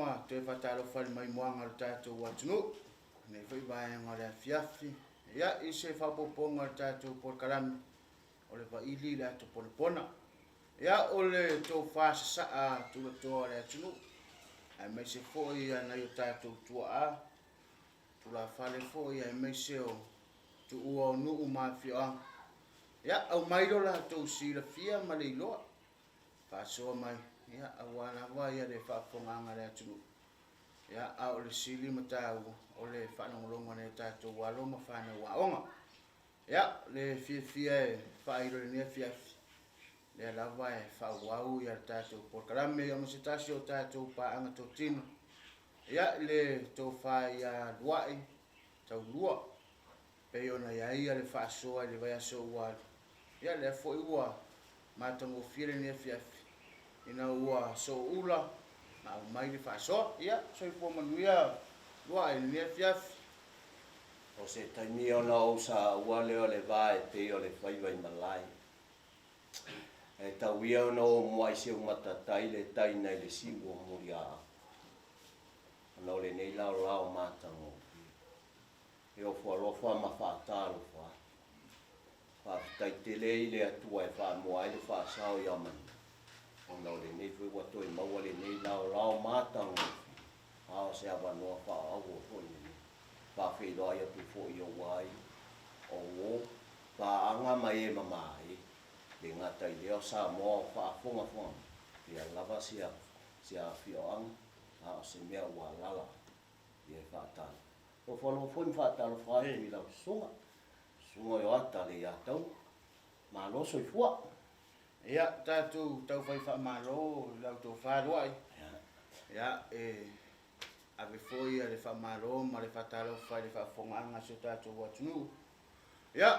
ma toe faatalofa i le maimoaga o le tatou atunuu i lenei foi vaega o le afiafi. Ia, i se faaopoopoga o le tatou polokalame o le vaili i le ato ponapona. Ia, o le tofa sasaa tulatoa o le atunuu, aemaise foi nai o tatou tuaa, tulafale foi aemaise o tuua o nuu ma afioaga. Ia, aumai lo latou silafia ma le iloa, faasoa mai, ia, aua lava ia le faafofogaaga a le atunuu. Ia, a o le sili ma taua, o le faalogologo a nai o tatou alo ma fanau aoga. Ia, le fiafia e faailo i lenei afiafi, lea lava e faaauau ia le tatou polokalame ia ma se tasi o tatou paaga totino. Ia, le tofa ia Luai Taulua, pei ona i ai ia le faasoa i le vaiaso ua alu. Ia, lea foi ua matagofie lenei afiafi, ina ua sooula ma aumai le faasoa. Ia, soifua manuia Luai i lenei afiafi. O se taimi ona ou saua lea o le va e pei o le faiva i malae. E tau ia ona ou muai seu matatai le tai nai le siu o Muliaava, ona o lenei laolao matagofie. E ofo alofa ma faatalofa atu. Faafetai tele i le Atua e faamoa ai le faasao ia Manu, ona o lenei foi ua toe maua lenei laolao matagofie, a o se avanoa faaauau foi lenei. Faafeiloai atu foi i ou aiga, o uo, paaga ma e mama e le gata i lea o Samoa o faafogafoga mai, pea lava se afioaga a o se mea ua alala ia e faatalofa. Ofo alofa foi ma faatalofa atu i lau susuga, susuga Ioata Leiataua. Malo soifua. Ia, tatou taufai faamalo i la outou faaluai. Ia, e ave foi le faamalo ma le faatalofa i le faafofogaaga a si o tatou atunuu. Ia,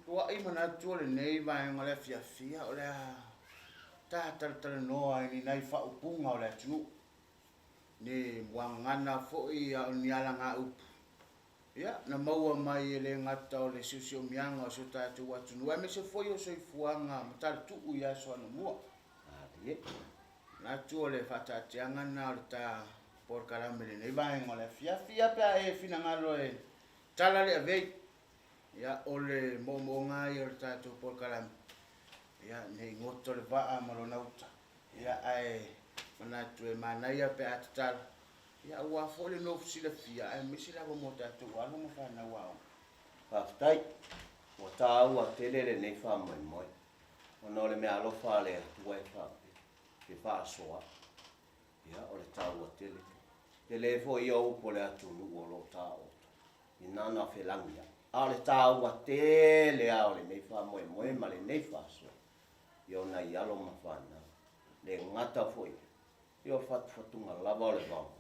lua'i manatu o lenei vaega o le afiafi, ia, o le a ta talatalanoa i ni nai faaupuga o le atunuu, ni muagagana foi a o ni alagaupu, ia, na maua mai e le gata o le siosiomiaga o si o tatou atunuu, aemaise foi o soifuaga matalatuu i aso anamua. Manatu o le faataatiaga lena o le ta polokalame i lenei vaega o le afiafi. Ia pe a e finagalo e tala le avei, ia o le moomooga lava ia o le tatou polokalame, ia ne i goto le vaa ma lona uta, ia ae manatu e manaia pe a tatala, ia aua foi le nofo silafia aemaise lava mo tatou alo ma fanau aoga. Faafetai. Ua taua tele lenei faamoemoe. Ona o le meaalofa a le Atua e faapea, e faasoa, ia, o le taua tele. Tele foi ia upu o le atunuu o lo o taoto i nana felagiai, a o le taua tele lava o lenei faamoemoe ma lenei faasoa, ia o nai alo ma fanau, le gata foi ia o fatufatuga lava o le vaogagana.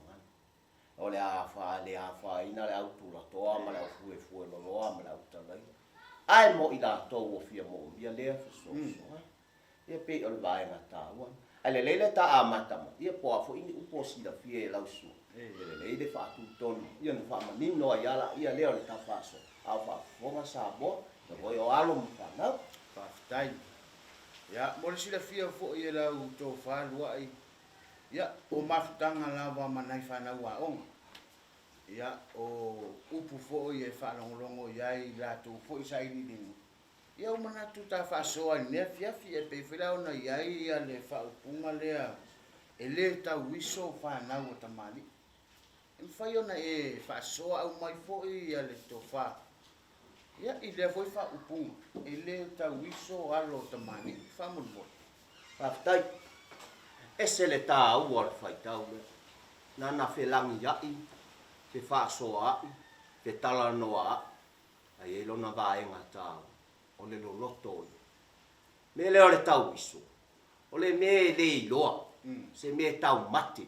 O le a le afaina le au tulatoa ma le au fuefueloloa ma le au talaia, ae mo i latou ua fia moomia lea fesoasoani. Ia pei o le vaega taua lena. Ae lelei le ta amata mai, ia po o a foi ni upu o silafia e lau susuga, e lelei le faatutonu ia ona faamanino ai lava laia lea o le ta faasoa, a o faafofoga Samoa, ia foi o alo ma fanau. Faafetai. Ia, mo le silafia foi e lau tofa Luai, Ia, o mafutaga lava ma nai fanau aoga. Ia, o upu foi e faalogologo i ai i latou foi sailiiliga, ia ua manatu ta faasoa i lenei afiafi, e pei foi la ona i ai ia le faaupuga lea e le tauiso fanau a tamalii. E mafai ona e faasoa aumai foi ia le tofa, ia i lea foi faaupuga, e le tauiso alo o tamalii, faamolemole. Faafetai. Ese le taua o le faitau lea. Nana felagia'i, fefaasoaa'i, fetalanoaa'i, a i ai lona vaega taua, o le loloto ia. Mea lea o le tauiso, o le mea e le iloa, se mea e taumate,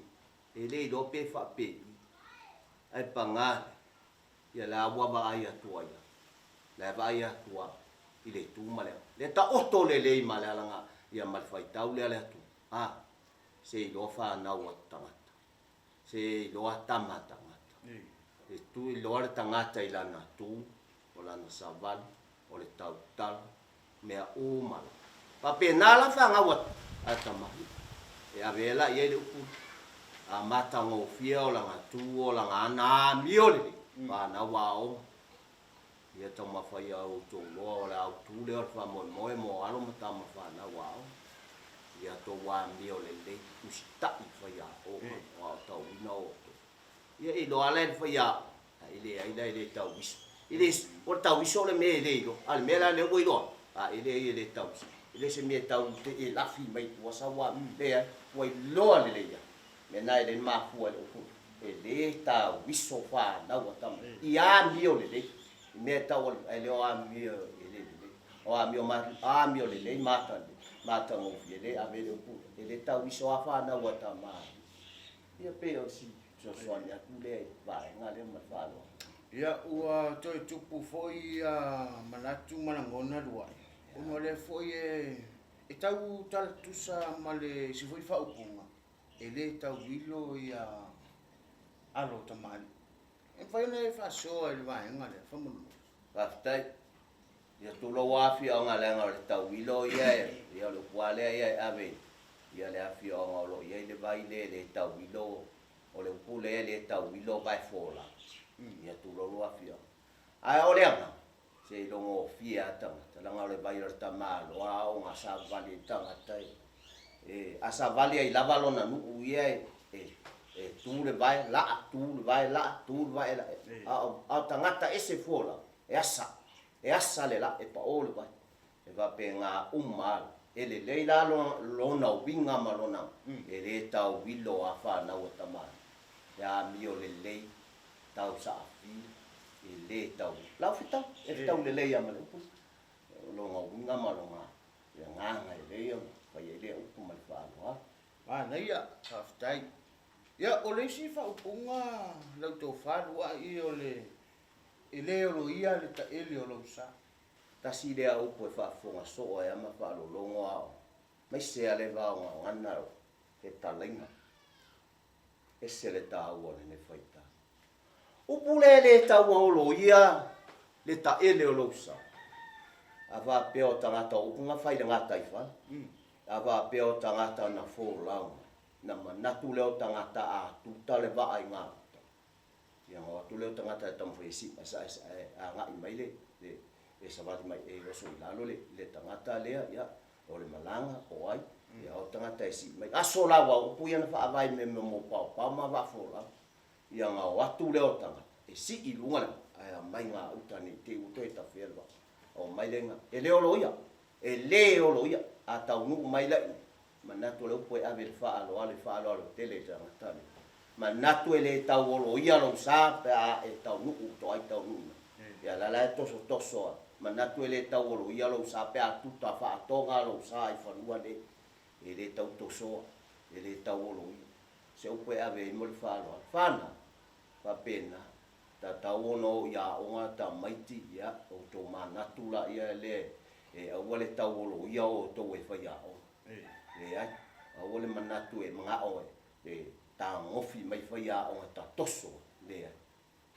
e le iloa pe faapei, ae paga lea, Ia la ua vaai atu ai au, la e vaai atu au i le itu ma le au. Le taoto lelei ma le alaga ia ma le faitau lea le atu, a, se iloa fanau a tagata, se iloa tama a tagata. E tu iloa le tagata i lana tu, o lana savali, o le tautala, mea uma lava. Faapena la fanau a tamalii, e ave ai la i ai le upu lea. A matagofie o laga tu o laga ana amio lelei, fanau aoga. Ia taumafai ia outou loa o le autu lea o le faamoemoe mo alo ma tama fanau aoga. Ia tou amio lelei, usitai i faiaoga o aotauina outou. Ia iloa la e le faiaoga, a e leai la e le tauiso. E le, o le tauiso o le mea e le iloa, a o le mea la lea ua iloa, a e leai e le tauiso. E le se mea e tau te e lafi mai i tua sau a, leai, ua iloa lelei lava. O le mea lena e le mafua i le upu, e le tauiso fanau a tama i amio lelei. I mea e tau ae le o amio e le lelei. O amio amio lelei ma matagofie le ave le upu, e le tauiso lava fanau a tama. Ia pei o si fesoasoani atu lea i le vaega lea ma le faaaloalo. Ia, ua toe tupu foi ia manatu ma lagona luai, ona o lea foi e tau tala tutusa ma le isi foi faaupuga, e le tauilo ia alo o tamalii. E mafai ona e faasoa i le vaega lea, faamolemole. Faafetai. Ia tulou afioaga leaga o le tauilo ia e, ia o le upu lava lea ia e ave i ia le afioaga o lo o i ai le vai lea e le tauilo, o le upu lea e le tauilo vae fola. Ia tulou afioaga. Ae o le agaga, se i logofie lava tagata, leaga o le vai o le tamaloa aoga savali ai tagata e, e, a savali ai lava lona nuu ia e, e, e tu le vae, laa, tu le vae, laa, tu le vae, laa, a o, a o tagata ese fola, e asa, e asa le laa, e pao le vai. E faapena uma lava. E lelei la lona uiga ma lona, e le tauilo a fanau a tamalii, e amio lelei, tau saafia, e le tau, lau fetau, e fetau lelei lava ma le upu, o lona uiga ma lona agaga e lelei ona fai ai lea upu ma le faaaloalo. Manaia, faafetai. Ia, o le isi faaupuga lau tofa luai o le e le oloia le taele o lou sa. Tasi lea upu e faafofoga soo ai lava ma faalologo a o maise lava le va o gagana o fetalaiga. Ese le taua o lenei faitau. Upu lea e le tauaoloia le taele o lou sa. A faapea o tagata o upu na fai i le gataifale. A faapea o tagata na folau mai, na manatu lea o tagata a tuta le vaa i gauta, Ia ona o atu lea o tagata e taumafai e sii e agai mai le, e savali mai e oso i lalo le, le tagata lea, ia, o le malaga, o ai, ia o tagata e sii mai. Aso la ua upu ia na faavae i mea mo paopao ma vaafolau. Ia ona o atu lea o tagata e sii i luga le vaa, ae aumai gauta ne i te i ua toe tafea le vaa. Omai lea, e le oloia, e le oloia, a taunuu mai la i ina, Manatu o le upu e ave i le faaaloalo, i faaaloalo tele i tagata le manatu e le tauoloia lou sa pe a e taunuu to ai taunuu mai. Ia la la e tosotoso a manatu e le tauoloia lou sa pe a tuta faatoga lou sa i fanua nei. E le tau tosoa, e le tauoloia. Se upu e ave ai mo le faaaloalo. Whanau, faapena, tatau ona o i aoga tamaiti, ia, outou manatu laia lea e aua le tauoloia outou e fai aoga. Leai, aua le manatu e manao e tagofi mai faiaoga tatoso, leai,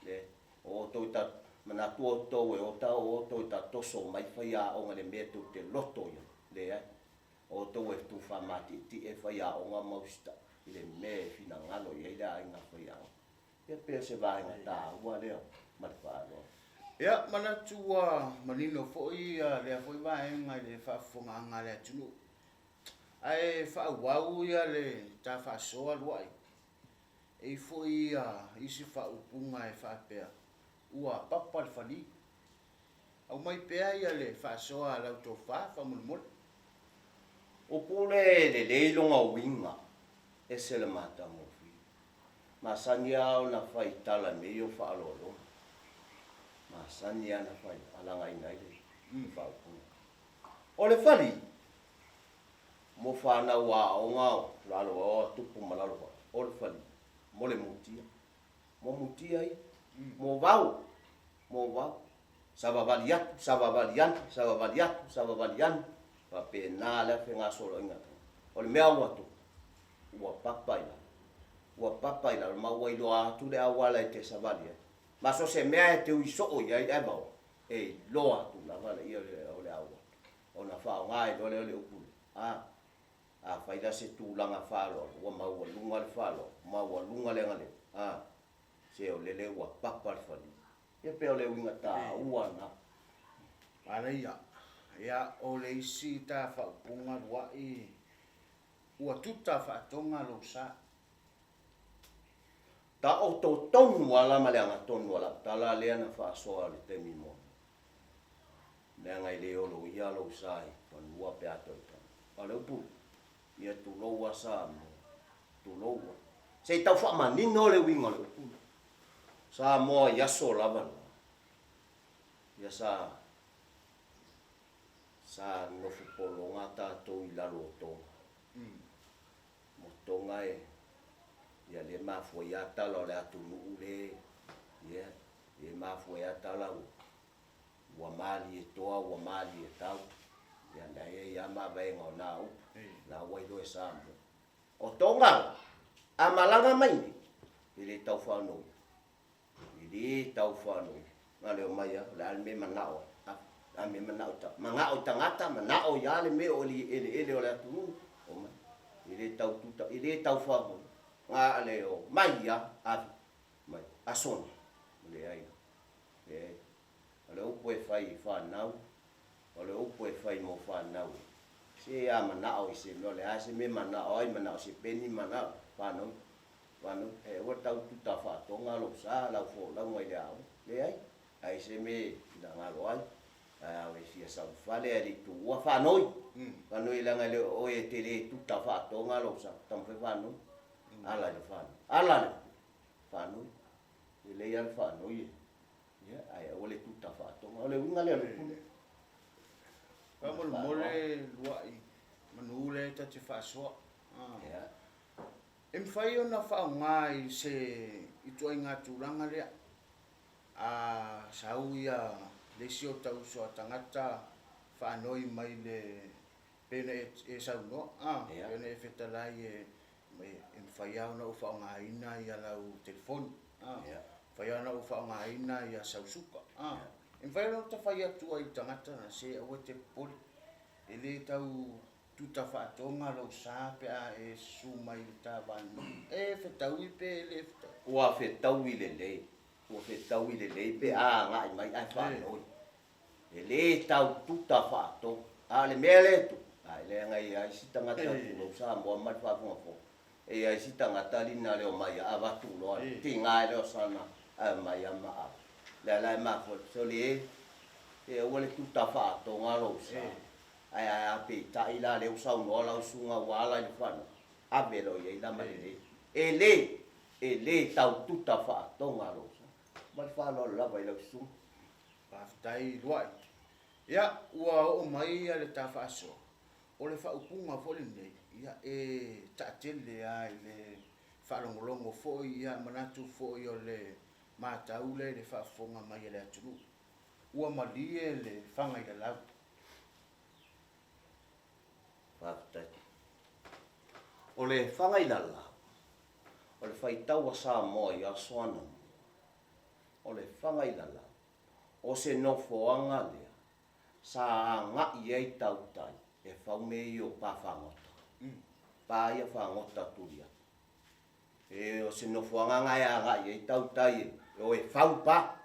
leai. O outou ta manatu outou e ota o outou e tatoso mai faiaoga i le mea tou te loto i ai, leai. O outou e tuufaamatietie faiaoga ma usitai i le mea e finagalo i ai le aiga faiaoga. Ia pei o se vaega taua lea ma le faaaloalo. Ia, manatu ua manino foi lea foi vaega i le faafofogaaga a le atunuu. Ae faaauau ia le ta faasoa luai, e i foi isi faaupuga e faapea, ua papa le fali. Aumai pea ia le faasoa a lau tofa faamolemole. Upu le lelei lona uiga, ese le matagofie. Masani lava ona fai tala i mea ia o faaaloaloga. Masani lava ona fai, alagaina ai le faaupuga. O le fali, mo fanau aoga o lalo o tupu ma lalo foi, o le fali, mo le mutia. Mo mutia ia, mo vao, mo vao. Savavali atu, savavali ane, savavali atu, savavali ane. Faapena lea fegasoloaiga a tagata. O le mea ua tupu, ua papa i lalo. Ua papa i lalo ma ua iloa atu le auala e te savali ai. Ma so se mea e te ui soo i ai Evaoa, e iloa atu lava le ia o le auala. Ona faaaoga ai loa lea o le upu lea, a, Afai la se tulaga faaaloalo, ua maualuga le faaaloalo, maualuga le agalelei, a, se o lele ua papa le falia. Ia pei o le uiga taua lena. Manaia. Ia, o le isi ta faaupuga lua'i, ua tuta faatoga lou sa. Taoto tonu lava la ma le agatonu a lau tala lea na faasoa i le taimi muamua. Leaga e le oloia lou sa i fanua pe a toe tau. A o le upu, ia tulou lava Samoa, tulou lava. Se i tau faamanino le uiga o le upu lea. Samoa i aso lava la, ia sa, sa nofo pologa tatou i lalo o Toga. Mo Toga e, ia lea e mafua ai lava tala o le atunuu le, ia, lea e mafua ai lava tala ua, Ua malie toa, ua malie tau. Ia na e i ai lava mavaega o na upu, na ua iloa e Samoa. O Toga, a malaga mai nei, e le tau faanoia. E le tau faanoia. Na o le omai lava, o le a le mea e manao ai. O le a le mea e manao ai. Manao i tagata, manao i a le mea o eleele o le atunuu, omai. E le tau tuta, e le tau faanoia. Na o le omai lava, ave mai. Aso nei, leai. Leai. O le upu e fai i fanau, o le upu e fai mo fanau e. Se a manao i se mea, o le a se mea e manao ai, manao se peni, manao, fanau, fanau, e aua tau tuta faatoga lou sa, lau folauga i le aoga. Leai, ai se mea e finagalo ai, ae a e fia sau i fale ae le i tuua, faanoi, faanoi leaga e le o oe e te le tuta faatoga lou sa, taumafai faanoi, ala i le faanoi, ala i le faanoi. Lelei lava le faanoi e, ia, ae aua le tuta faatoga. O le uiga lea o le upu lea. Faamolemole lua'i manu lea ta te faasoa. Ia. E mafai ona faaaoga i se ituaiga tulaga lea. A sau ia le isi o tau uso a tagata faanoi mai le pei ona e saunoa, pei ona e fetalai e E mafai lava ona ou faaaogaina ia lau telefoni. E mafai lava ona ou faaaogaina ia sau suka. E mafai lava ona ta fai atu ai i le tagata lena, se aua e te popole, e le tau tuta faatoga lou sa pe a e susu mai i le ta vanua. E fetaui pe le fetaui? Ua fetaui lelei, ua fetaui lelei pe a agai mai ae faanoi. E le tau tuta faatoga. A o le mea lea e tupu, a e leaga e i ai isi tagata tulou Samoa ma le faafogafoga, e i ai isi tagata lina le omai a avatu loa, tiga e le o sana ae omai a ma ave. O lea la e mafua ai, sole e aua le tuta faatoga lou sa. Ae a peitai la lea ua saunoa lau susuga ua ala i le fanua, ave loa i ai la ma lelei. E le, e le tau tuta faatoga lou sa. Ma le faaaloalo lava i lau susuga. Faafetai Luai. Ia, ua oo mai le ta faasoa, o le faaupuga foi lenei, ia, e taatele lava i le faalogologo foi, ia, manatu foi o le matau lea i le faafofoga mai a le atunuu. Ua malie le faga i lalau. Faafetai. O le faga i lalau, o le faitau a Samoa i aso anamua, O le Fagailalau, o se nofoaga lea sa agai ai tautai e fau mea ia o pa fagota, pa ia fagota tuli atu. E o se nofoaga na e agai ai tautai e o e fau pa,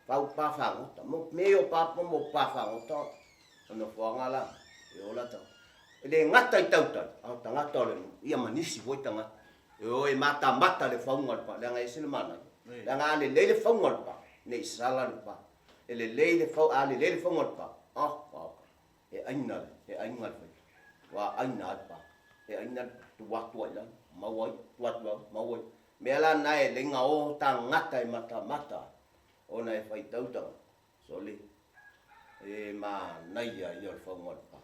fau pa fagota. Mo mea ia o pa mo pa fagota o nofoaga la e ola tau. E le gata i tautai, a o tagata o le nuu, ia ma nisi foi tagata. E o e matamata le fauga o le pa, leaga e ese le manaia. Leaga a lelei le fauga o le pa, ne i sala le pa. E lelei le fau, a lelei le fauga o le pa, oh, oh, e aina le, e aiga le faiva. Ua aina lava le pa. E aina le tuu atu ai i lalo, maua ai, tuu atu i lalo, maua ai. Mea la na e leiga o tagata e matamata ai, ona e faitau tagata, sole, e manaia ia o le fauga o le pa.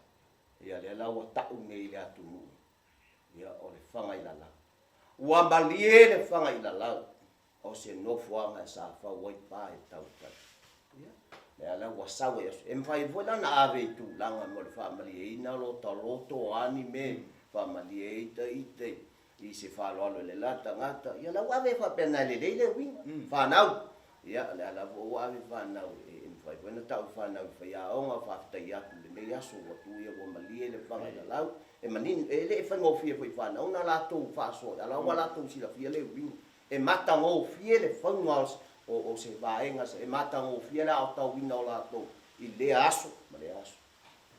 Ia lea la ua tau nei i le atunuu, Ia, o le Fagailalau. Ua malie le Fagailalau, o se nofoaga e sa fau ai pa e tautai. Ia, lea la ua sau ai aso. E mafai foi la ona ave i tulaga mo le faamalieina lo ta loto a ni mea e faamalie ai ta ita i se faaaloalo i le la tagata. Ia la ua ave faapena e lelei le uiga, fanau. Ia, lea la foi ua ave fanau e mafai. mafai foi ona tau i fanau i faiaoga, faafetai atu i lenei aso ua tu ia ua malie le faga i lalau, e manino, e le faigofie foi i fanau ona latou faasoa, a la ua latou silafia le uiga. E matagofie le fauga o se vaega, e matagofie le aotauina o latou i lea aso ma lea aso.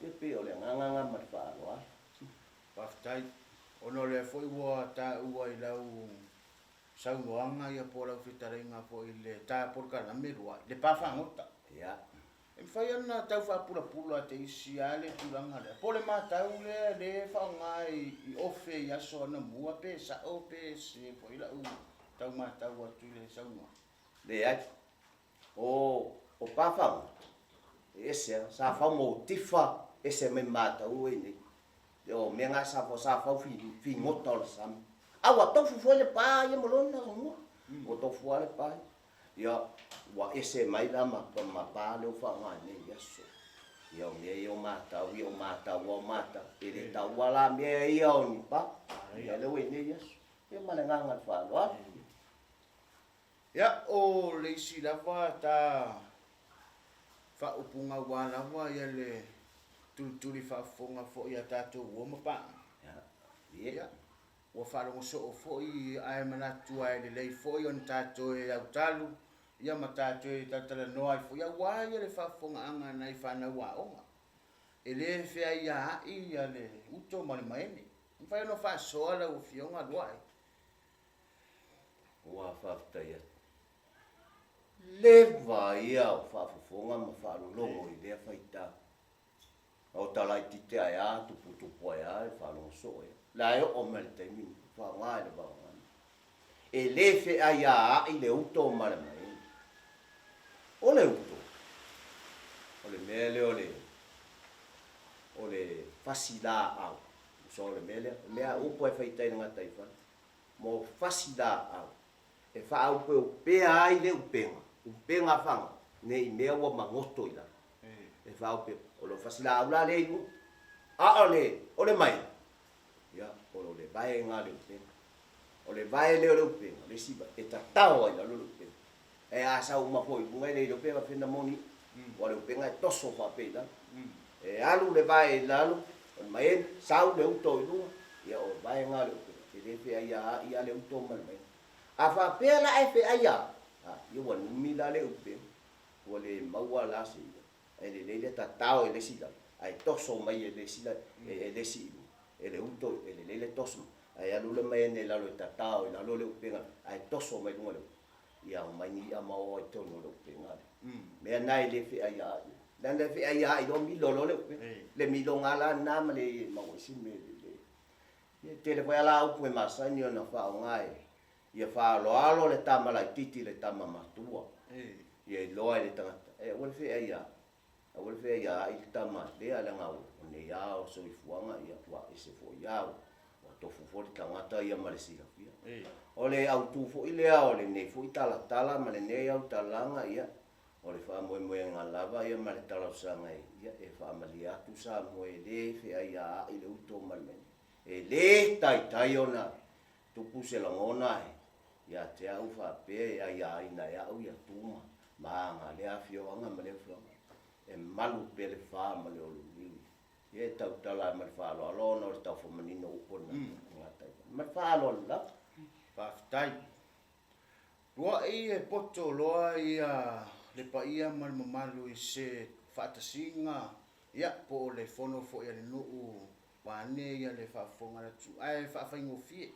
Ia pei o le agaga lena ma le faaaloalo. Faafetai. Ona o lea foi ua taua i lau saunoaga ia po o lau fetalaiga foi i le ta polokalame luai, le pa fagota. Ia. E mafai ona tau faapulapula te isi a le tulaga lea, po o le matau lea lea e faaaoga i ofe i aso anamua pe sao pe sese foi lau tau matau atu i le saunoaga. Leai. O, o pa fagota, e ese lava. Sa fau mo tifa ese mai matau e nei. O mea na sa sa fau figota o le sami. A ua tofu foi le pa ia ma lona mua. Ua tofu lava le pa ia. Ia, ua ese mai la ma, ma pa lea ua faaaoga nei i aso. Ia o mea ia o matau ia, o matau lava o matau. E le taua la mea ia o ni pa. Ia lea ua i nei aso. Ia ma le agaga o le faaaloalo. Ia, o le isi lava ta faaupuga aua lava ia le tulituli faafofoga foi a tatou uo ma paaga. Ia, ua faalogo soo foi ae manatu ae lelei foi ona tatou e autalu ia ma tatou e talatalanoa ai foi aua ia le faafofogaaga a nai fanau aoga. E le feaiaai ia le uto ma le maene. E mafai ona faasoa lau Afioga Luai. Ua faafetai atu. Leva ia o faafofoga ma faalologo i lea faitau. O talaititi ae a, tuputupu ae a, e faalogo soo ai. La e oo mai le taimi lenei, faaaoga i le vaoga. E le feaiaai le uto ma le maeni. O le uto, o le mea lea o le, o le fasi laau. So o le mea lea, o mea upu e fai tai le gataifale. Mo fasi laau e faaopeopea ai le upega, upega faga, ne i mea ua magoto i lalo. E faaopeopea. O lo fasi laau la lea i luga. A o le, o le maea, ia, o lo le vaega le upega. O le vae lea o le upega, le isi vae, e tatao ai lalo le upega. E a sau uma foi i luga e le iloa pe faapefea ona moni, aua o le upega e toso faapea i lalo. E alu le vae i lalo, o le maeni, sau le uto i luga, ia o vaega o le upega, e le feaiaai lava le uto ma le maeni. A faapea la e feaiaai, a, ia ua numi la le upega, ua le maua la se ia. E lelei le tatao e le isi lalo, ae toso mai e le isi e le isi i luga, e le uto, e lelei le toso mai, ae alu le maeni i lalo e tatao i lalo le upega, ae toso mai luga le uto. Ia aumai ni i'a ma oo ai totonu o le upega lea. Mea na e le feaiaai ai. Leaga e feaiaai loa milo loa le upega. Le miloga la lena ma le maua ai se mea lelei. Ia e tele foi lava la upu e masani ona faaaoga e ia faaaloalo le tama laitiiti i le tama matua. Ia iloa e le tagata, e aua le feaiaai. Aua le feaiaai le tama lea leaga o nei lava o soifuaga ia ua ese foi lava ua tofu foi le tagata ia ma le silafia. O le autu foi lea o lenei foi talatala ma lenei autalaga ia o le faamoemoega lava ia ma le talosaga ia e faamalie atu Samoa e le feaiaai le uto ma le mea. E le taitai ona tupu se lagona e ia te au faapea e aiaina e au ia tu ma ma aga lea afioaga ma lea afioaga e malu pea le fa ma le oluliu. Ia e tautala ai ma le faaaloalo ona o le taufamanino upu o le gataifale. Ma le faaaloalo lava. Faafetai. Lua'i e poto loa ia le paia ma le mamalu i se faatasiga ia po o le fono foi a le nuu vaeane ia le faafofoga a le atunuu ae faafaigofie.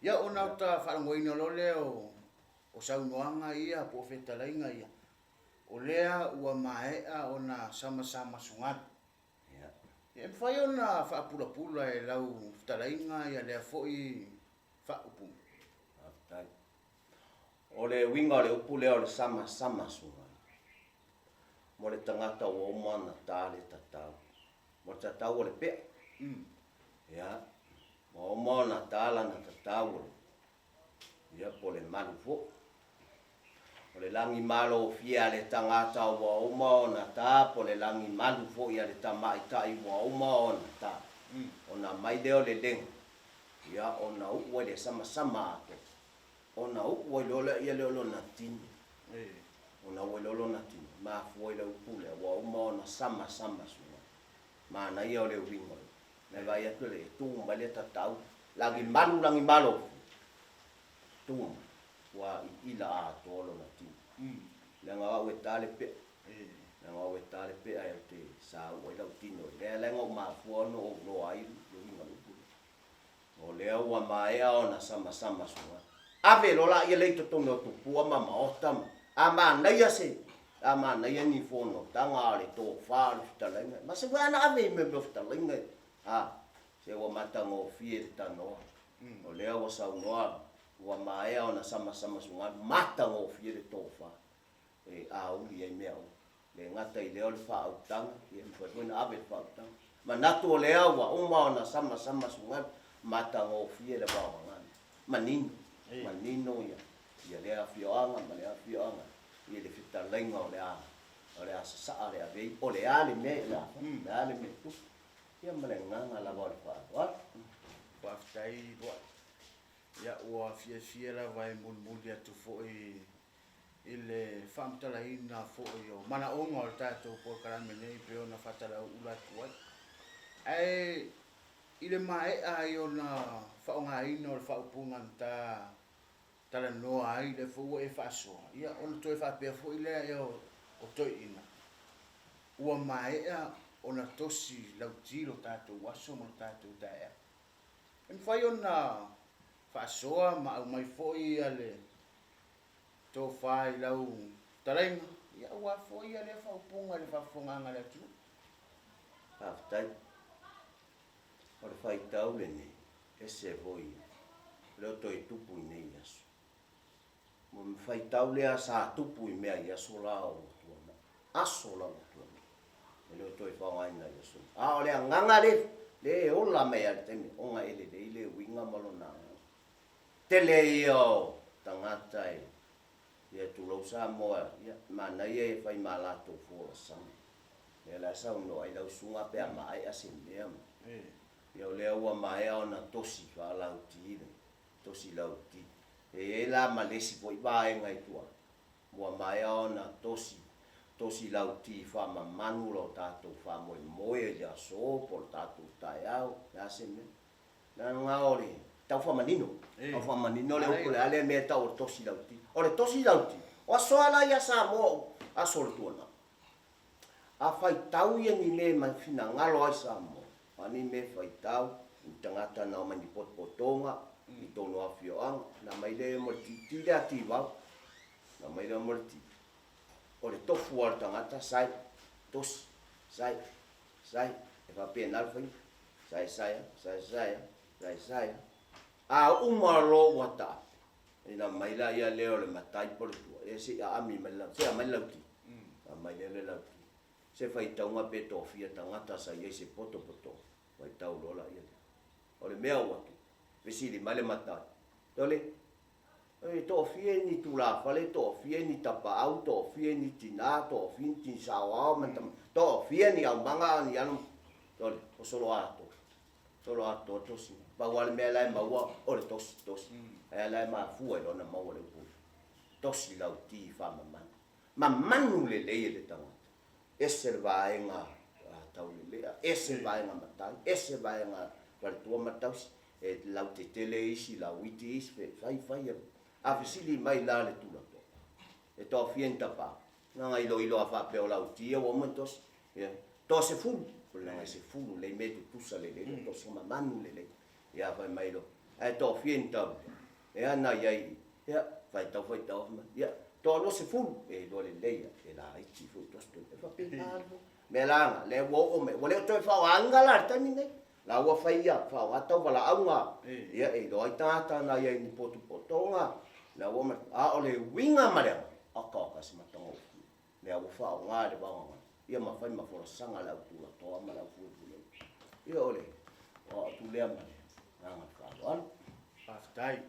Ia ona uta faalagoina loa lea o saunoaga ia po o fetalaiga ia, o lea ua maea ona samasama sugalu. Ia e mafai ona faapulapula e lau fetalaiga ia lea foi faaupuga. Faafetai. O le uiga o le upu lea o le samasama sugalu, mo le tagata ua uma ona ta le tatau. Mo le tatau o le pea. Ia, ua uma ona ta lana tatau o le, ia, po o le malu foi. O le lagimalofie a le tagata ua uma ona ta, po o le lagimalu foi a le tamaitai ua uma ona ta. Ona mai lea o le lega, ia, ona uu ai le samasama atoa. Ona uu ai loa lea o lona tino. Ona ua iloa lona tino, mafua i le upu lea, ua uma ona samasama suaga. Manaia o le uiga o le mea vaai atu le tu mai le tatau, lagi malu lagi malofie, tu mai, ua iila atoa lona tino. Leaga o au e ta le pea, leaga o au e ta le pea ou te saua ai lau tino i lea, lea na ou mafua ona ou iloa ai le uiga o le upu lea. O lea ua maea ona samasama suaga. Ave loa laia lea i totonu o tupua ma maota ma, a manaia se, a manaia ni fonotaga a o le tofa o le fetalaiga, ma se ua ana ave i mea o fetalaiga, a, se ua matagofie le tanoa. O lea ua saunoa, ua maea ona samasama suaga, matagofie le tofa e auli ai mea uma. Le gata i lea o le faautaga, ia e mafai foi ona ave le faautaga. Manatu o lea ua uma ona samasama sugalu, matagofie le vaoagana. Manino, manino ia, ia lea afioaga ma lea afioaga i le fetalaiga o le a, o le a sasaa le avei, o le a le mea o le a fai, o le a le mea e tupu. Ia ma le agaga lava o le faaaloalo. Faafetai Luai. Ia ua fiafia lava e mulimuli atu foi i le faamatalaina foi o manaoga o le tatou polokalame nei pei ona faatalauula atu ai. Ae i le maea ai ona faaaogaina o le faaupuga na ta talanoa ai, lea foi ua e faasoa, ia ona toe faapea foi lea ea o toeaiina, ua maea ona tosi lauti lo tatou aso ma lo tatou taeao. E mafai ona faasoa ma aumai foi le tofa i lau fetalaiga, ia aua foi ia lea faaupuga i le faafofogaaga a le atunuu. Faafetai. O le faitau lenei, ese foi le o toe tupu i nei aso. Ma le faitau lea sa tupu i mea i aso la ua tuanai. Aso la ua tuanai. E le o toe faaaogaina i aso nei. A o le agaga lea, lea e ola mai lava i le taimi, ona e lelei le uiga ma lona agaga. Tele ia o tagata e, ia tulou Samoa, ia, manaia e fai ma latou folasaga. Lea la e saunoa ai lau susuga pe a maea se mea ma, ia o lea ua maea ona tosi faalauti le, tosi lauti. E i ai la ma le isi foi vaega i tua, ua maea ona tosi, tosi lauti faamamanu lo tatou faamoemoe i le aso po o le tatou taeao, o le a se mea. Leaga o le tau faamanino, tau faamanino le upu o le a lea mea e tau o le tosi lauti. O le tosi lauti, o aso lava la ia Samoa o aso o le tuanai. A faitau ia ni mea ma finagalo ai Samoa, a ni mea faitau, ni tagata na omai ni potopotoga, i tonu afioaga, na mai lea mo le ti lea Tivau, na mai lea mo le ti. O le tofu a le tagata, sai, tosi, sai, sai, e faapena le faiga, sai sai a, sai sai a, sai sai a. A uma loa ua taape, ina mai laia lea o le matai po o le tua, ia se i aami mai le lau, se i aumai le lauti. Aumai lea le lauti. Se faitauga pe toafia tagata sa i ai se potopotoga, faitau loa laia lea. O le mea ua tupu, fesili mai le matai, Tole, e toafia ni tulafale, toafia ni tapaau, toafia ni tinā, toafia ni tinisaoao ma tama, toafia ni aumaga ni alo, tole, o solo atoa. Solo atoa tosi. Pau lava le mea la e maua o le tosi, tosi. Ae la e mafua i lona maua le upu tosi lauti faamamanu. Mamanu lelei e le tagata. Ese le vaega taulelea, ese le vaega matai, ese le vaega faletua ma tausi, e lautetele isi, lauiti isi, fai fai. A fesili mai la le tulatoa, e toafia ni tapaau? Leaga iloilo a faapea o lauti ia ua uma ona tosi. Ia, toa sefulu, o le leaga e sefulu lelei mea e tutusa lelei le tosi mamanu lelei. Ia fai mai loa, ae toafia ni tau, ea na i ai i, ia, faitau faitau fai mai, ia, toa 20, e iloa lelei lava, e laiti foi tosi tosi. E faapena le mea. Mea la na, lea ua oo mai, ua le o toe faaaogaina la i le taimi lenei. La ua fai ia, faaaoga tauvalaauga, ia e iloa ai tagata na i ai i ni potopotoga, la ua, a o le uiga ma le agaga, oka oka se matagofie. Mea ua faaaoga le vaoga ia ma fai ma folasaga a le au tulatoa ma le au fuefulei. Ia o le oo atu lea ma le agaga faaaloalo. Faafetai.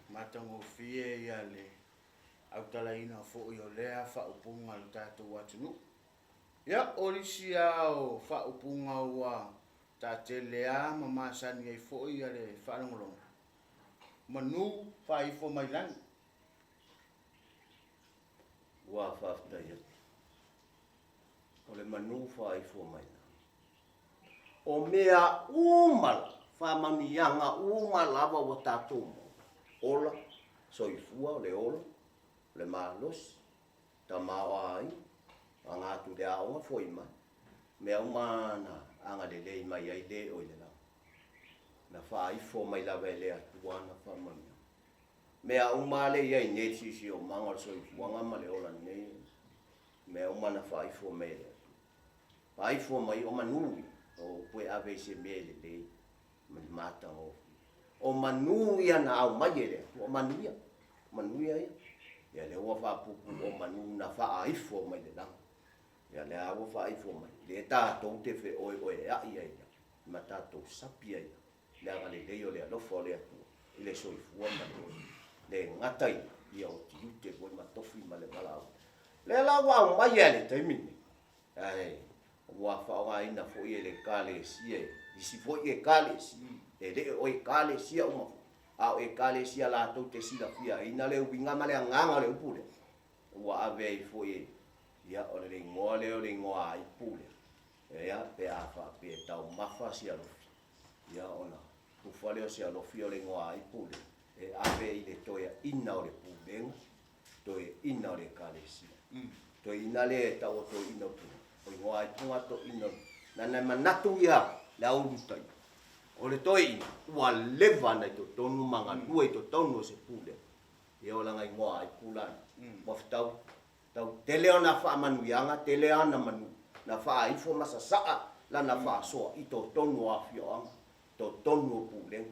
Matagofie ia le autalaina foi o lea faaupuga a lo tatou atunuu. Ia, o nisi lava o faaupuga ua taatele lava ma masani ai foi ia le faalogologo, manu faaifo mai lagi. Ua faafetai atu. O le manu faaifo mai la. O mea uma la, faamanuiaga uma lava ua tatou maua, ola, soifua, o le ola, o le malosi, tamaoaiga, aga atu i le aoga, foi mai. Mea uma na agalelei mai ai le o i le lagi. Na faaifo mai lava e le Atua ana faamanuiaga. Mea uma lea e i ai nei le siosiomaga o le soifuaga ma le ola nei, mea uma na faaifo mai e le Atua. Faaifo mai o manu ia, o upu e ave i se mea e lelei ma le matagofie. O manu ia na aumai e le Atua, o manu ia, o manu ia ia. Ia lea ua faapuupuu o manu na faaifo mai le lagi. Ia lea ua faaifo mai, lea tatou te feoeoea'i ai ma tatou sapi ai le agalelei o le alofa o le Atua i le soifua ma le ola. Le gata i ia o tiute foi ma tofi ma le valaau. Lea la ua aumai lava i le taimi lenei, ae ua faaaogaina foi e le Ekalesia, isi foi Ekalesia, e le o Ekalesia uma foi, a o Ekalesia latou te silafiaina le uiga ma le agaga o le upu lea, ua ave ai foi e, ia, o le igoa lea o le igoa-a-ipu lea, ia, pe a faapea e taumafa se alofi, ia ona tufa lea o se alofi o le igoa-a-ipu lea, e ave i le toeaina o le pulega, toeaina o le Ekalesia. Toeaina lea e tau o toeaina o pulega, o igoa-a-ipuga toeaina o le. Leaga e manatu ia le au Ulutaia, o le toeaina ua leva ona i totonu ma galue i totonu o se pulega, ia o lana igoa-a-ipu la lea, ua fetau. Tau tele ona faamanuiaga, tele ana manu na faaifo ma sasaa lana faasoa i totonu o afioaga, totonu o pulega.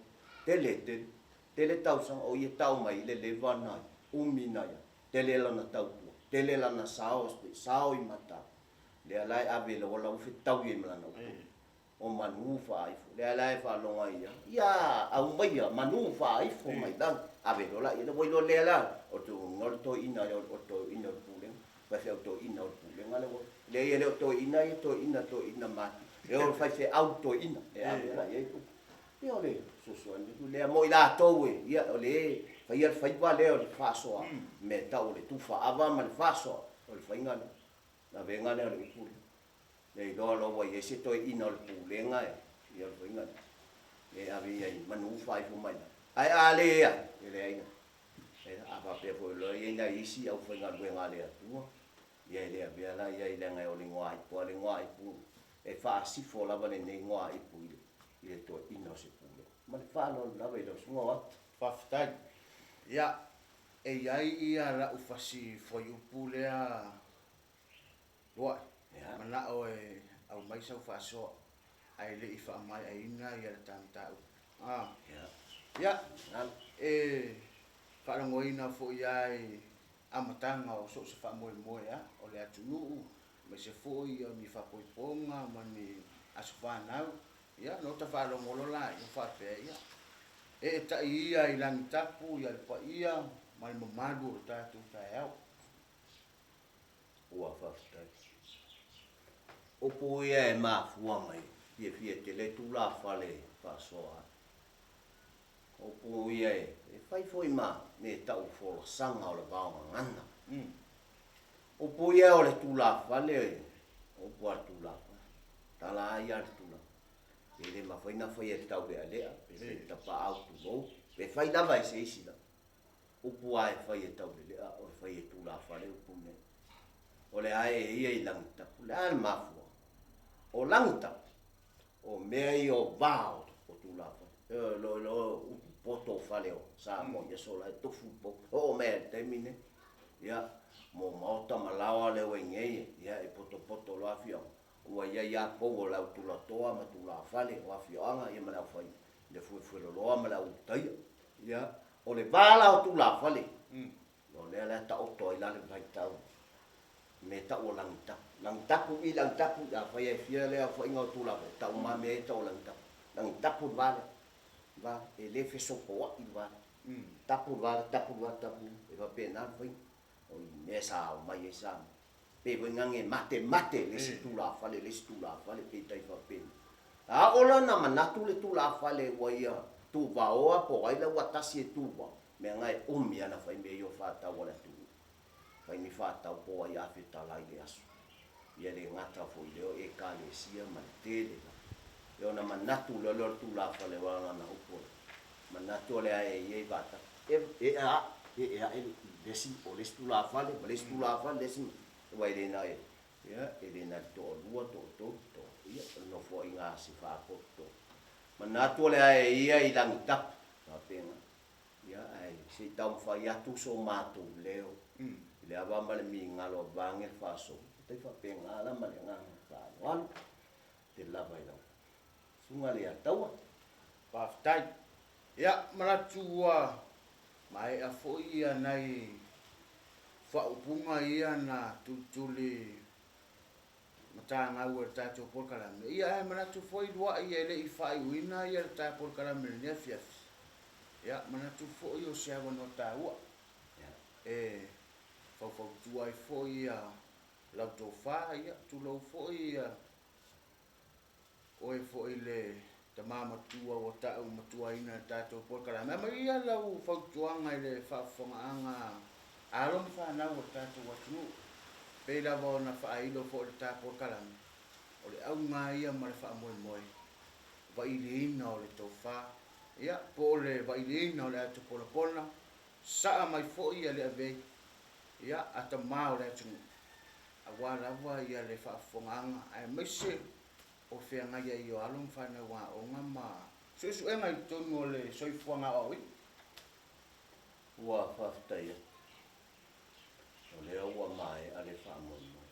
Tele tele, tele tausaga o ia tau mai i le leva na ia, umi na ia, tele lana tautua, tele lana sao, sao i matau. Lea la e ave loa la ua fetaui ai ma lana upu. O manu faaifo. Lea la e faalogo ai ia, ia aumaia manu faaifo mai lalo. Ave loa la ia, ua iloa lea la, o le toeaina o le toeaina o le toeaina o le pulega, faifeau toeaina o le pulega lea ua, leai e le o toeaina ia, toeaina, toeaina matutua. E o le faifeau toeaina e ave la i ai le upu. Ia o le fesoasoani atu lea mo i latou e, ia o le faia le faiva lea o le faasoa, mea e tau o le tufa ava ma le faasoa, o le faiga lea, lavega lea o le upu lea. Le iloa loa ua i ai se toeaina o le pulega e, ia o le faiga lea, e ave i ai manu faaifo mai lalo. Ae a leai, e leai na. A faapea foi loa e i ai nai isi aufaigaluega a le Atua, ia e le avea la i ai leaga o le igoa-ipu a le igoa-ipu, e faasifo lava lenei igoa-ipu i le, i le toeaina o se pulega. Ma le faaaloalo lava i lau susuga o Ata. Faafetai. Ia, e i ai ia lau fasi fuaiupu lea Luai, manao e aumai sau faasoa ae le i faamaeaina ia le ta mataupu. Ia, e faalagoina foi lava i amataga o so o se faamoemoe lava o le atunuu, aemaise foi o ni faapoipoga ma ni aso fanau. Ia, ona ota faalogo loa laia faapea, ia, eetai ia i lagitapu ia le paia ma le mamalu o le tatou taeao. Ua faafetai. Upu ia e mafua mai, fiafia tele tulafale e faasoa ai. Upu ia e fai foi ma mea e tau folasaga o le vaogagana. Upu ia o le tulafale, o upu a le tulafale, tala lava ia a le tulafale. E le mafai ona faia e le taulealea, pe fai e le tapaau tulou, pe fai lava e se isi lava. Upu a e fai e taulelea o e fai e tulafale upu nei. O le a ee ia i Lagitapu. O le a le mafuaaga? O Lagitapu, o mea ia o va o tulafale. E lo lo upu poto o fale o Samoa i aso la e tofu i pou. Oo mai lava i le taimi nei. Ia, mo maota ma laoa lea ua i nei, ia e potopoto loa afioaga. Ua i ai lava pou o le au tulatoa ma tulafale o afioaga ia ma le aufai le fuefueloloa ma le au ulutaia. Ia, o le va la o tulafale, o lea la e taoto ai la le vaitau me tau o Lagitapu. Lagitapu i, Lagitapu i, afai e fia le aofaiga o tulafale, tau ma mea ia tau o Lagitapu. Lagitapu le va lea, va, e le fesopoai le va lea. Tapu le va lea, tapu le va, tapu, e faapena le faiga. O i mea sa omai ai Samoa. Pei foi gage matemate le isi tulafale i le isi tulafale, pei tai faapena. A oo la na manatu le tulafale ua ia tuvaoa po o ai la ua tasi e tuvao, mea na e umi lava na fai mea ia o faatau a le atunuu. Fai ni faatau po o ai $1,000 i le aso. Ia le gata foi i lea o Ekalesia ma le tele lava. Ia ona manatu loa lea o le tulafale aua o lana upu o le manatu o le a e ia i vaatasi. E e a e e ae i le isi o le isi tulafale ma le isi tulafale le isi aua e le na e ia e le na le toalua toatolu to ia o le nofoaiga a se faapotopoto. Manatu o le a e ia i Lagitapu faapena. Ia, ae se i taumafai atu so matou leo i le ava ma le migalo avange le faasoa, e tai faapena la ma le agaga faaaloalo te lava i lau Susuga Leiataua. Faafetai. Ia, manatu ua maea foi ia nai faaupuga ia na tulituli matagau e le tatou polokalame. Ia ae manatu foi luai e le i faaiuina ia le ta polokalame i lenei afiafi. Ia manatu foi o se avanoa taua e faufautua ai foi ia lau tofa, ia tulou foi ia oe foi le tama matua ua ta'u matuaina i le tatou polokalame. Aumai ia lau fautuaga i le faafofogaaga a alo ma fanau o le tatou atunuu. Pei lava ona faailo foi i le ta polokalame, o le auga ia ma le faamoemoe, vailiina o le tofa, ia, po o le vailiina o le atoponapona, sa'a mai foi ia le avei, ia, a tama o le atunuu, aua lava ia le faafofogaaga aemaise o feagai ai o alo ma fanau aoga ma suesuega i totonu o le soifuaga aoaoina. Ua faafetai atu, o lea ua maea le faamoemoe.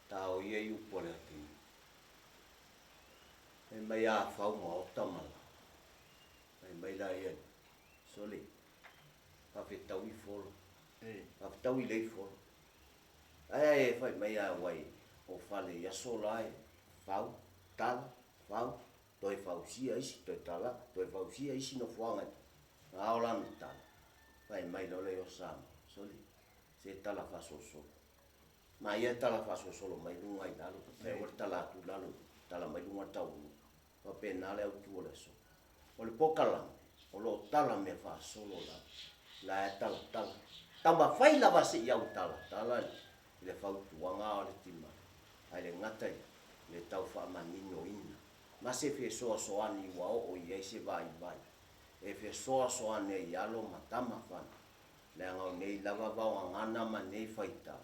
Taoia i upu a le atunuu. Fai mai a fau maota ma la. Fai mai la ia, sole, faafetaui folo. Faafetaui lei folo. Ae fai mai a wai o fale i aso la e fau, tala, fau, toe fausia isi, toe tala, toe fausia isi nofoaga e ao lana tala. Fai mai loa lea o Samoa, sole, se tala faasolosolo. Ma ia tala faasolosolo mai luga i lalo, e aua le tala atu i lalo, tala mai luga taualuga. Faapena le autu o le aso. O le polokalame, o lo o tala mea faasolo lava, la e talatala. Taumafai lava se i au talatala i le fautuaga o le timai, ae le gata i le tau faamaninoina ma se fesoasoani ua oo i ai se vaivai e fesoasoani ai i alo ma tama fanau, leaga o nei lava vaogagana ma nei faitau,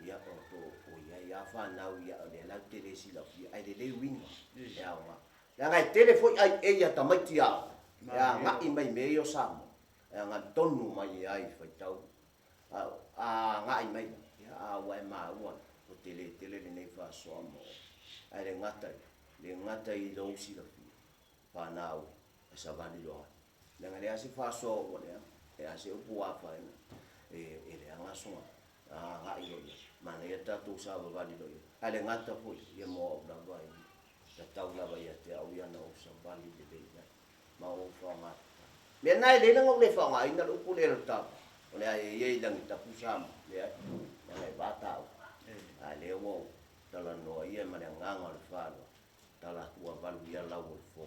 ia o to o i ai lava fanau ia o lea latou te le silafia ae lelei uiga e aoga. Leaga e tele foi aiei a tamaiti aoga e agai mai i mea ia o Samoa, e agai tonu mai ai i faitau a agai mai la, ia a ua e maua ua tele tele lenei faasoa mo oe. Ae le gata i le gata i lou silafia, fanau e savali loa ai. Leaga e leai se faasoa ua leaga, e leai se upu ua afaina, e leaga soga agai loa i ai. Manaia tatou savavali loa i ai. Ae le gata foi, ia mo au lava ia, tatau lava ia te au ia ona ou savali lelei i ai, ma ou faaaoga tatau. Mea na e lelei leaga ua le faaaogaina le upu lea e tau, o le a e ia i lagitapu Samoa, leai, leaga e va taua. A lea ua ou talanoa ia ma le agaga o le faaaloalo, tala atu ua valu ia lau o le fo.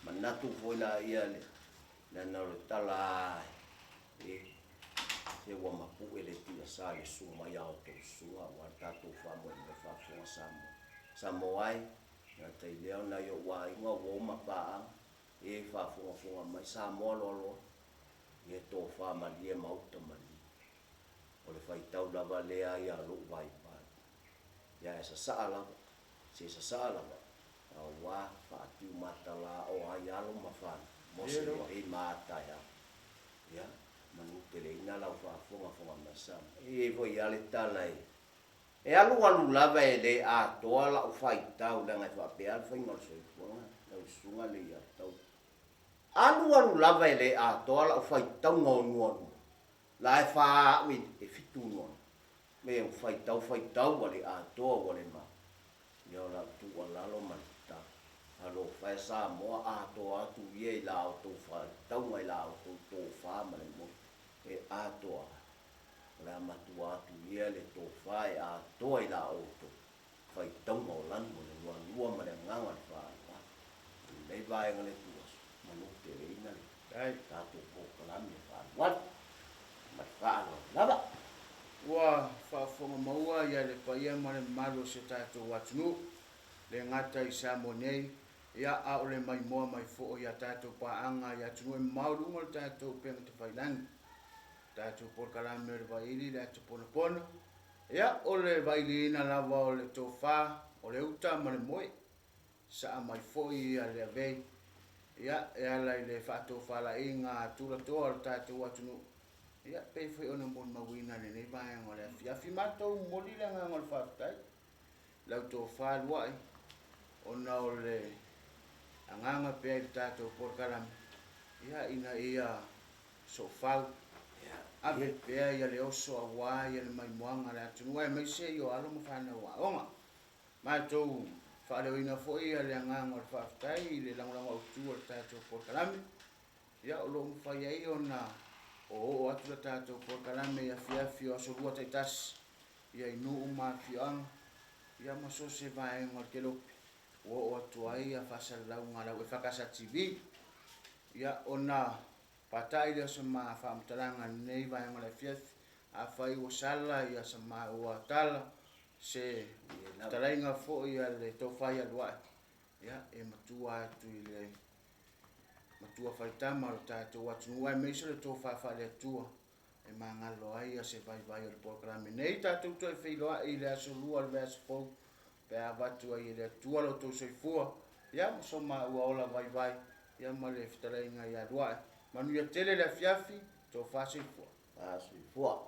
Manatu foi la ia le leaga o le tala a e se ua mapu'e le tiasa i le susu mai a outou susuga aua le tatou faamoemoe faafofoga Samoa. Samoa e, gata i lea o nai o'u aiga, uo ma paaga e faafogafoga mai Samoa loaloa, ia tofa malie ma uta malie. O le faitau lava lea ia lo'u vaivai. Ia e sasaa lava, se sasaa lava, aua faatiu matala o ai alo ma fanau, mo se loa ma a taeao. Ia, manu teleina lau faafogafoga mai Samoa. E i ai foi lava le tala e, e alualu lava e le atoa la'u faitau leaga e faapea le faiga o le soifuaga, lau susuga Leiataua. Alualu lava e le atoa la'u faitauga o nuanua, la e fā a'u e fitu nuanua. Me ua faitau faitau ua le atoa ua le mau. Ia o lau tuualalo ma le tatalo, alofa e Samoa atoa atu ia i la outou faitauga i la outou tofa ma le moni e atoa ai. O le a matua atu ia le tofa e atoa i la outou faitauga o lanu o le nuanua ma le agaga o le faaaloalo. I lenei vaega le ituaso, manu teleina le tatou polokalame e faalualu ma le faaaloalo lava. Ua faafofoga maua ia le paia ma le mamalu o si o tatou atunuu, le gata i Samoa nei, ia a o le maimoa mai foi i a tatou paaga i atunuu e mamao i luga o le tatou upega tafailagi. Tatou polokalame o le Vaili i le Ata Ponapona, ia o le vailiina lava o le tofa, o le uta ma le moe. Saa mai foi ia le avei, ia e ala i le faatofalaiga a tulatoa o le tatou atunuu, ia pei foi ona molimauina i lenei vaega o le afiafi. Matou momoli le agaga o le faafetai i lau tofa Luai ona o le agaga pea i le tatou polokalame, ia ina ia soofau, ave pea ia le oso aua ia le maimoaga a le atunuu aemaise i o alo ma fanau aoga. Matou faaleoina foi ia le agaga o le faafetai i le lagolago autu o le tatou polokalame, ia o lo o mafai ai ona oooo atu le tatou polokalame i afiafi o aso Lua taitasi, ia i nuu ma afioaga, ia ma so o se vaega o le kelope ua oo atu ai ia faasalalauga a lau EFKS TV. Ia ona faata'i lea o sa ma faamatalaga i lenei vaega o le afiafi, afai ua sala ia sa maua tala, se fetalaiga foi a le tofa ia Lua'i, ia e matua atu i le matua faitama o le tatou atunuu aemaise o le tofa faale-Atua e magalo ai se vaivai o le polokalame nei. Tatou toe feiloai i le aso Lua o le vaiaso fou pe a avatu ai e le Atua lo outou soifua, ia ma so maua ola vaivai, ia ma le fetalaiga ia Lua'i. Manuia tele le afiafi, tofa soifua. Soifua.